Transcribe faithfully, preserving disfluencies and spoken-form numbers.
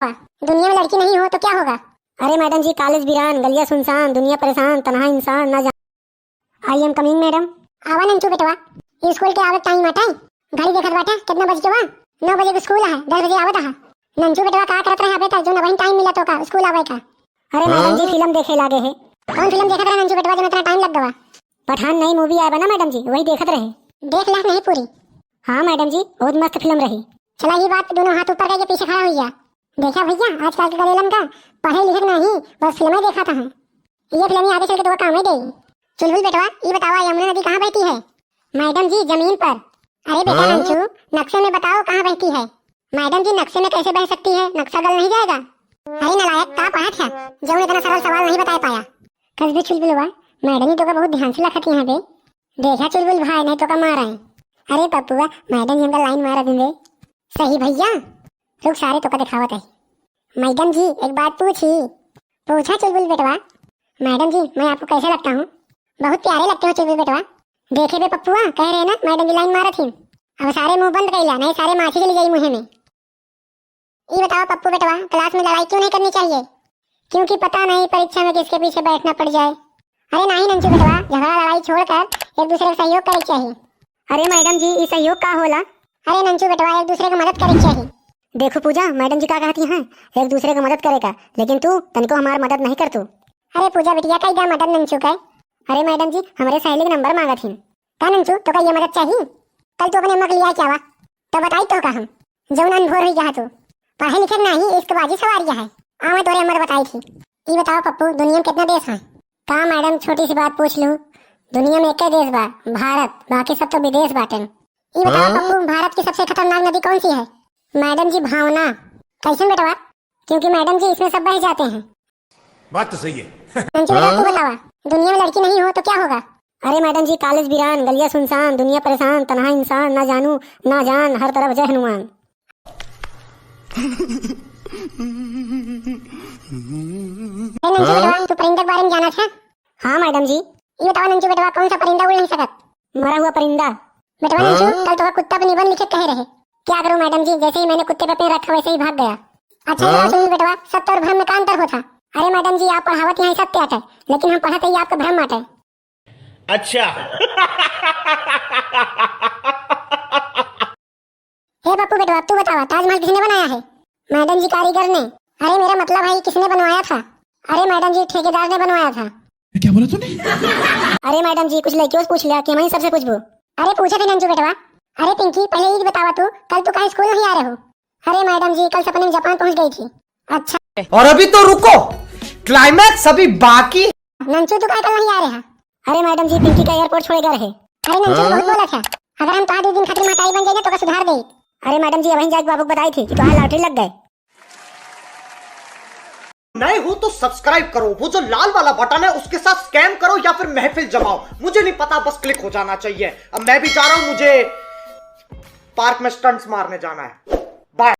दुनिया में लड़की नहीं हो तो क्या होगा? अरे मैडम जी, कॉलेज वीरान, गलिया सुनसान, दुनिया परेशान, तनहा इंसान ना जान। I am coming मैडम। आवा नंचू बेटवा, स्कूल के आवे टाइम बाटे। घड़ी देखत बाटे, कितना बज के बा? नौ बजे के स्कूल है, दस बजे आवत है। नंचू बेटवा का करत रहे अबे तक, जो अबहिन टाइम मिला तोका स्कूल आवे का? अरे मैडम जी, फिल्म देखे लागे है। कौन फिल्म देखत रहे नंचू बेटवा, जो इतना टाइम लग गवा? पठान नई मूवी आए बा ना मैडम जी, वही देखत रहे। देख ला नहीं पूरी? हाँ मैडम जी, बहुत मस्त फिल्म रही। चला ये बात, दोनों हाथ ऊपर करके पीछे खड़ा हुई जा। देखा भैया, आजकल के गलेलन का पढ़े लिखे के नहीं, बस फिल्में देखा था। ये फिल्म आगे चल के तो काम ही देई। चुलबुल बेटवा, ये बतावा यमुना नदी कहाँ बहती है? मैडम जी, जमीन पर। अरे बेटा हाँ? नंचू, नक्शे में बताओ कहाँ बहती है। मैडम जी, नक्शे में कैसे बह सकती है? नक्शा गल नहीं जाएगा? अरे नालायक, का पढ़त है, जो इतना सरल सवाल नहीं बता पाया? कस भी चुलबुलवा, मैडम जी तोका बहुत ध्यान से लखत यहाँ बे। देखा चुलबुल भाई, नहीं तोका मारा है। अरे पप्पुआ, मैडम जी हमका लाइन मारा दिन दे। सही भैया, रुक सारे तोका दिखावत है। मैडम जी, एक बात पूछी? पूछा चुलबुल बेटवा। मैडम जी, मैं आपको कैसा लगता हूँ? बहुत प्यारे लगते हो चुलबुल बेटवा। देखे बे पप्पुआ, कह रहे ना मैडम जी लाइन मारत ही। अब सारे मुंह बंद कइला, नहीं सारे माछी चली जाई मुँहे में। ई बताओ पप्पू बेटवा, क्लास में लड़ाई क्यों नहीं करनी चाहिए? क्योंकि पता नहीं परीक्षा में किसके पीछे बैठना पड़ जाए। अरे नहीं नंचू बेटवा, झगड़ा लड़ाई छोड़कर एक दूसरे का सहयोग करे के चाहिए। अरे मैडम जी, ई सहयोग का होला? अरे नंचू बेटवा, एक दूसरे की मदद करे के चाहिए। देखो पूजा, मैडम जी का कहती हैं, एक दूसरे की मदद करे का, लेकिन तू तनिको हमार मदद नहीं कर तू। अरे पूजा बिटिया, कई दा मदद नंचू का? अरे मैडम जी, हमरे सहेली के नंबर मांगत ही। का नंचू, तोका ये मदद चाहिए? कल तू अपने अम्मा के लिया क्या हुआ? तो बताई तो का हम, जौन अनभोर हुई गया तू। पढ़े लिखे के नाही, इश्कबाजी सवारी है। आवे तोरे अम्मा तो बताई थी। ई बताओ पप्पू, दुनिया में कितना देश है? का मैडम, छोटी सी बात पूछ लूँ? दुनिया में एक ही देश बा, भारत, बाकी सब तो विदेश बाटेन। ई बताओ हाँ? पप्पू, भारत की सबसे खतरनाक नदी कौन सी है? मैडम जी, भावना। कैसन बेटवा? क्योंकि मैडम जी, इसमें सब बह जाते हैं। बात तो सही है। नंचू बेटा, तू बतावा, दुनिया में लड़की नहीं हो तो क्या होगा? अरे मैडम जी, कॉलेज वीरान, गलिया सुनसान, दुनिया परेशान, तनहा इंसान, ना जानू, ना जान, हर तरफ जय हनुमान। ए नंचू बेटवा, तू परिंदा के बारे में जानत है? हाँ मैडम जी। ई बतावा नंचू बेटवा, कौन सा परिंदा उड़ नहीं सकत? मरा हुआ परिंदा। बेटवा नंचू, कल तोहर कुत्ता पे निबंध लिखे कहे रहे। क्या करूँ मैडम जी, जैसे ही मैंने कुत्ते पे पैर रखा वैसे ही भाग गया। अच्छा ये बताओ सुनील बेटवा, सत्य और भ्रम में का अंतर होता? अरे मैडम जी, आप पढ़ावत यहाँ सत्य आटे, लेकिन हम पढ़त ही आपके भ्रम आटे। अच्छा। हे पप्पू बेटवा, तू बतावा, ताजमहल किसने बनाया है? मैडम जी, कारीगर ने। अरे मेरा मतलब है, किसने बनवाया था? अरे मैडम जी, ठेकेदार ने बनवाया था। क्या बोला तूने? अरे मैडम जी, कुछ लड़कियों से पूछ लिया कि हम ही सबसे पूछबो। अरे पूछे थे नंचू बेटवा। अरे पिंकी, पहले ये बतावा तू, कल तू काहे स्कूल नहीं आ रहे हो? अरे मैडम जी, कल सपने में जापान पहुंच गई थी। अच्छा। और अभी तो रुको, क्लाइमैक्स अभी बाकी। नंचू, तू काहे कल नहीं आ रहे है? अरे मैडम जी, पिंकी का एयरपोर्ट छोड़े गए रहे। अरे नंचू, हाँ? बहुत बोलत है। अगर हम तोहार दो दिन खातिर महतारी बन जाए ना, तो का सुधार दे। अरे मैडम जी, अबहीं जाके बाबू को बताई थी कि तोहार लॉटरी लग गए। नए हो तो सब्सक्राइब करो, वो जो लाल वाला बटन है उसके साथ स्कैम करो या फिर महफिल जमाओ, मुझे नहीं पता, बस क्लिक हो जाना चाहिए। अब मैं भी जा रहा हूँ, मुझे पार्क में स्टंट्स मारने जाना है।